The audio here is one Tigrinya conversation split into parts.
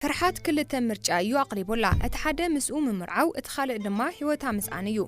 ፍርሓት ክልተ ምርጫ እዩ ኣቕሪቡላ። እቲ ሓደ ምስኡ ምምርዓው፣ እቲ ካልእ ድማ ህይወታ ምስኣን እዩ።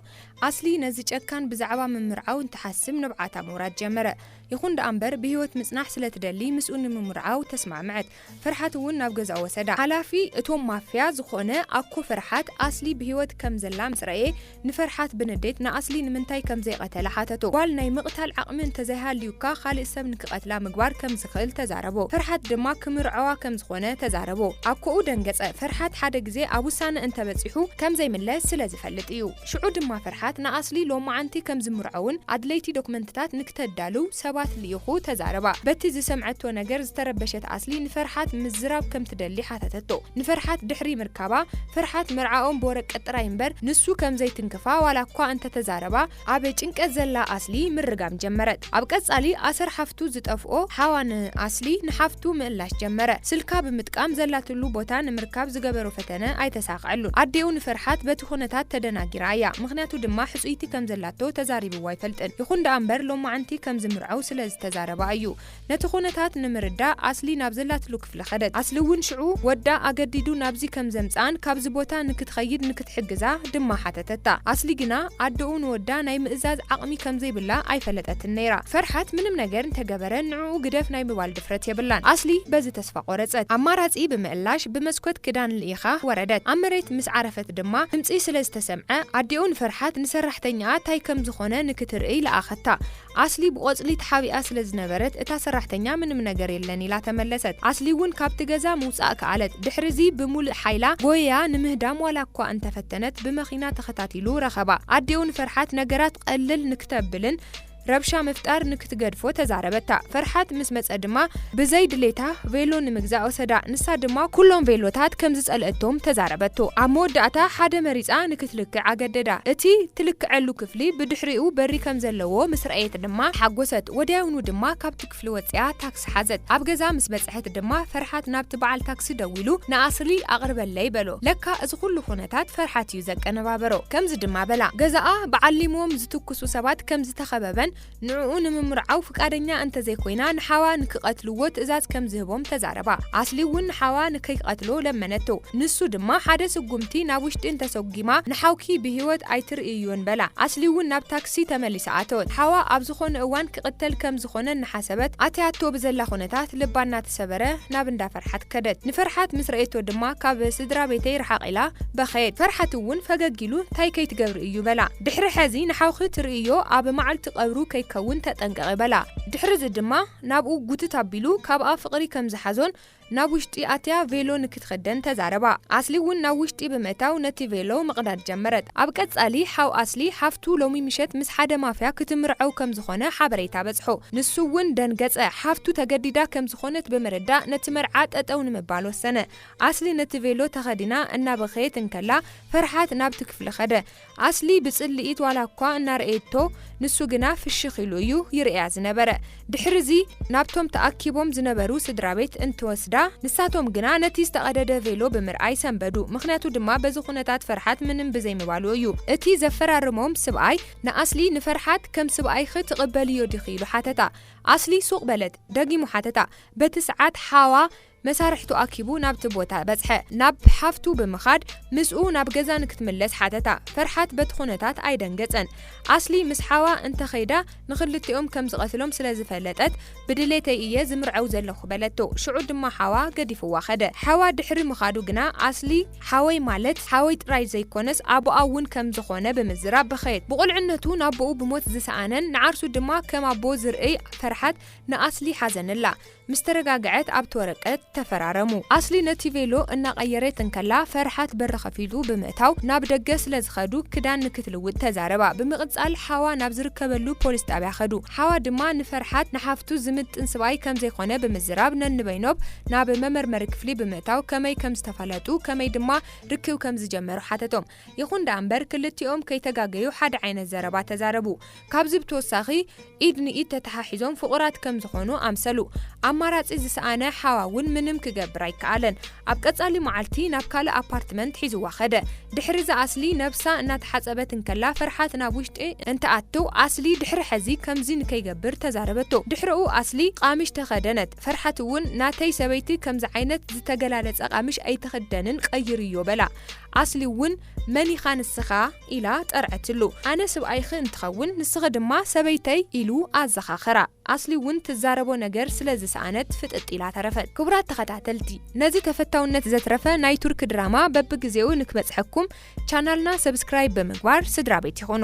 ኣስሊ ነዚ ጨካን ብዛዕባ ምምርዓው እንትሓስብ ንብዓታ ምውራድ ጀመረ። ይኹን ደኣ እምበር ብህይወት ምጽናሕ ስለ ትደሊ ምስኡ ንምምርዓው ተስማምዐት። ፍርሓት እውን ናብ ገዛኡ ወሰዳ። ሓላፊ እቶም ማፍያ ዝኾነ ኣኮ ፍርሓት ኣስሊ ብህይወት ከም ዘላ ምስ ረእየ ንፍርሓት ብንዴት ንኣስሊ ንምንታይ ከም ዘይቐተለ ሓተቶ። ጓል ናይ ምቕታል ዓቕሚ እንተዘይሃልዩካ ካልእ ሰብ ንክቐትላ ምግባር ከም ዝኽእል ተዛረቦ። ፍርሓት ድማ ክምርዐዋ ከም ዝኾነ ተዛረቦ። ኣኮኡ ደንገጸ። ፍርሓት ሓደ ግዜ ኣብ ውሳነ እንተበጺሑ ከም ዘይምለስ ስለ ዝፈልጥ እዩ። ሽዑ ድማ ፍርሓት ንኣስሊ ሎማዓንቲ ከም ዝምርዐውን ኣድለይቲ ዶክመንትታት ንክተዳልው ሰባት ልኢኹ ተዛረባ። በቲ ዝሰምዐቶ ነገር ዝተረበሸት ኣስሊ ንፍርሓት ምዝራብ ከም ትደሊ ሓተተቶ። ንፍርሓት ድሕሪ ምርካባ፣ ፍርሓት መርዓኦም ብወረቀት ጥራይ እምበር ንሱ ከም ዘይትንክፋ ዋላ እኳ እንተተዛረባ፣ ኣብ ጭንቀት ዘላ ኣስሊ ምርጋም ጀመረት። ኣብ ቀጻሊ ኣሰር ሓፍቱ ዝጠፍኦ ሓዋ ንኣስሊ ንሓፍቱ ምእላሽ ጀመረ። ስልካ ብምጥቃም ዘላትሉ ቦታ ንምርካብ ዝገበሮ ፈተነ ኣይተሳኽዐሉን። ኣዴኡ ንፍርሓት በቲ ኩነታት ተደናጊራ እያ። ምኽንያቱ ድማ ሕጹይቲ ከም ዘላቶ ተዛሪብዎ ኣይፈልጥን። ይኹን ደኣ እምበር ሎማዓንቲ ከም ዝምርዐው ስለ ዝተዛረባ እዩ። ነቲ ኩነታት ንምርዳእ ኣስሊ ናብ ዘላትሉ ክፍሊ ኸደት። ኣስሊ እውን ሽዑ ወዳ ኣገዲዱ ናብዚ ከም ዘምጽኣን ካብዚ ቦታ ንክትኸይድ ንክትሕግዛ ድማ ሓተተታ። ኣስሊ ግና ኣደኡ ንወዳ ናይ ምእዛዝ ዓቕሚ ከም ዘይብላ ኣይፈለጠትን ነይራ። ፍርሓት ምንም ነገር እንተገበረ ንዕኡ ግደፍ ናይ ምባል ድፍረት የብላን። ኣስሊ በዚ ተስፋ ቆረጸት። ኣማራጺ ብምእላሽ ብመስኮት ክዳን ልኢኻ ወረደት። ኣብ መሬት ምስ ዓረፈት ድማ ድምጺ ስለ ዝተሰምዐ ኣዴኡ ንፍርሓት ንሰራሕተኛኣ ታይ ከም ዝኾነ ንክትርእይ ለኣኸታ። ኣስሊ ብቆጽሊ ተሓቢኣ ስለ ዝነበረት እታ ሰራሕተኛ ምንም ነገር የለን ኢላ ተመለሰት። ኣስሊ እውን ካብቲ ገዛ ምውጻእ ከኣለት። ድሕሪዚ ብምሉእ ሓይላ ጎያ ንምህዳም ዋላ እኳ እንተፈተነት ብመኺና ተኸታቲሉ ረኸባ። ኣዴኡ ንፍርሓት ነገራት ቀልል ንክተብልን ረብሻ ምፍጣር ንክትገድፎ ተዛረበታ። ፍርሓት ምስ መጸ ድማ ብዘይ ድሌታ ቬሎ ንምግዛእ ወሰዳ። ንሳ ድማ ኩሎም ቬሎታት ከም ዝጸልአቶም ተዛረበቶ። ኣብ መወዳእታ ሓደ መሪጻ ንክትልክዕ ኣገደዳ። እቲ ትልክዐሉ ክፍሊ ብድሕሪኡ በሪ ከም ዘለዎ ምስ ረኣየት ድማ ሓጎሰት። ወዲያውኑ ድማ ካብቲ ክፍሊ ወጺኣ ታክሲ ሓዘት። ኣብ ገዛ ምስ በጽሐት ድማ ፍርሓት ናብቲ በዓል ታክሲ ደዊሉ ንኣስሊ ኣቕርበለይ በሎ። ለካ እዚ ኩሉ ኩነታት ፍርሓት እዩ ዘቀነባበሮ። ከምዚ ድማ በላ። ገዛኣ ብዓሊሞም ዝትኩሱ ሰባት ከም ዝተኸበበን ንዕኡ ንምምርዓው ፍቃደኛ እንተዘይኮይና ንሓዋ ንክቐትልዎ ትእዛዝ ከም ዝህቦም ተዛረባ። ኣስሊ እውን ንሓዋ ንከይቀትሎ ለመነቶ። ንሱ ድማ ሓደ ስጉምቲ ናብ ውሽጢ እንተሰጉማ ንሓውኪ ብህይወት ኣይትርእይዮን በላ። ኣስሊ እውን ናብ ታክሲ ተመሊሳ ኣተወት። ሓዋ ኣብ ዝኾነ እዋን ክቕተል ከም ዝኾነ እናሓሰበት ኣትያቶ ብዘላ ኩነታት ልባ እናተሰበረ ናብ እንዳ ፍርሓት ከደት። ንፍርሓት ምስ ረእየቶ ድማ ካብ ስድራ ቤተይ ርሓቕ ኢላ በኸየት። ፍርሓት እውን ፈገግ ኢሉ ታይ ከይትገብሪ እዩ በላ። ድሕሪ ሐዚ ንሓውኺ ትርእዮ ኣብ መዓልቲ ቀብሩ ከይከውን ተጠንቀቒ በላ። ድሕሪ እዚ ድማ ናብኡ ጉትት ኣቢሉ ካብኣ ፍቕሪ ከም ዝሓዞን ናብ ውሽጢ ኣትያ ቬሎ ንክትኸደን ተዛረባ። ኣስሊ እውን ናብ ውሽጢ ብምእታው ነቲ ቬሎ ምቕዳድ ጀመረት። ኣብ ቀጻሊ ሓው ኣስሊ ሓፍቱ ሎሚ ምሸት ምስ ሓደ ማፍያ ክትምርዐው ከም ዝኾነ ሓበሬታ በጽሖ። ንሱ እውን ደንገጸ። ሓፍቱ ተገዲዳ ከም ዝኾነት ብምርዳእ ነቲ መርዓ ጠጠው ንምባል ወሰነ። ኣስሊ ነቲ ቬሎ ተኸዲና እናበኸየት እንከላ ፍርሓት ናብቲ ክፍሊ ኸደ። ኣስሊ ብጽልኢት ዋላ እኳ እናረኣየቶ፣ ንሱ ግና ፍሽኽ ኢሉ እዩ ይርእያ ዝነበረ። ድሕርዚ ናብቶም ተኣኪቦም ዝነበሩ ስድራ ቤት እንትወስዳ፣ ንሳቶም ግና ነቲ ዝተቐደደ ቬሎ ብምርኣይ ሰንበዱ። ምኽንያቱ ድማ በዚ ኩነታት ፍርሓት ምንም ብዘይምባሉ እዩ። እቲ ዘፈራርሞም ስብኣይ ንኣስሊ ንፍርሓት ከም ስብኣይኺ ትቕበልዮ ዲኺ ኢሉ ሓተታ። ኣስሊ ሱቕ በለት። ደጊሙ ሓተታ። በቲ ሰዓት ሓዋ መሳርሕቱ ኣኪቡ ናብቲ ቦታ በጽሐ። ናብ ሓፍቱ ብምኻድ ምስኡ ናብ ገዛ ንክትምለስ ሓተታ። ፍርሓት በቲ ኩነታት ኣይደንገጸን። ኣስሊ ምስ ሓዋ እንተኸይዳ ንኽልቲኦም ከም ዝቐትሎም ስለ ዝፈለጠት ብድሌተይ እየ ዝምርዐው ዘለኹ በለቶ። ሽዑ ድማ ሓዋ ገዲፍዋ ኸደ። ሓዋ ድሕሪ ምኻዱ ግና ኣስሊ ሓወይ ማለት ሓወይ ጥራይ ዘይኮነስ ኣቦኣ እውን ከም ዝኾነ ብምዝራብ በኸየት። ብቑልዕነቱ ናቦኡ ብሞት ዝሰኣነን ንዓርሱ ድማ ከም ኣቦ ዝርእይ ፍርሓት ንኣስሊ ሓዘንላ። ምስ ተረጋግዐት ኣብቲ ወረቀት ተፈራረሙ። ኣስሊ ነቲ ቬሎ እናቐየረት እንከላ ፈርሓት በሪ ከፊቱ ብምእታው ናብ ደገ ስለ ዝኸዱ ክዳን ንክትልውጥ ተዛረባ። ብምቕጻል ሓዋ ናብ ዝርከበሉ ፖሊስ ጣብያ ከዱ። ሓዋ ድማ ንፈርሓት ንሓፍቱ ዝምጥን ስብኣይ ከም ዘይኮነ ብምዝራብ ነንበይኖብ ናብ መመርመሪ ክፍሊ ብምእታው ከመይ ከም ዝተፋለጡ ከመይ ድማ ርክብ ከም ዝጀመሩ ሓተቶም። ይኹን ደኣ እምበር ክልቲኦም ከይተጋገዩ ሓደ ዓይነት ዘረባ ተዛረቡ። ካብዚ ብተወሳኺ ኢድ ንኢድ ተተሓሒዞም ፍቑራት ከም ዝኾኑ ኣምሰሉ። ኣብ ኣማራጺ ዝሰኣነ ሓዋ እውን ምንም ክገብር ኣይከኣለን። ኣብ ቀጻሊ መዓልቲ ናብ ካልእ ኣፓርትመንት ሒዝዋ ኸደ። ድሕሪ እዚ ኣስሊ ነብሳ እናተሓጸበት እንከላ ፍርሓት ናብ ውሽጢ እንትኣትው ኣስሊ ድሕሪ ሕዚ ከምዚ ንከይገብር ተዛረበቶ። ድሕረኡ ኣስሊ ቃሚሽ ተኸደነት። ፍርሓት እውን ናተይ ሰበይቲ ከምዚ ዓይነት ዝተገላለጸ ቃሚሽ ኣይትኽደንን ቀይርዮ በላ። ኣስሊ እውን መን ኢኻ ንስኻ ኢላ ጠርዐትሉ። ኣነ ስብኣይኺ እንትኸውን ንስኺ ድማ ሰበይተይ ኢሉ ኣዘኻኸራ። ኣስሊ እውን ትዛረቦ ነገር ስለ ዝሰኣነት ፍጥጥ ኢላ ተረፈት። ክቡራት ተኸታተልቲ፣ ነዚ ተፈታውነት ዘትረፈ ናይ ቱርክ ድራማ በብግዜኡ ንክበጽሐኩም ቻናልና ሰብስክራይብ ብምግባር ስድራ ቤት ይኹኑ።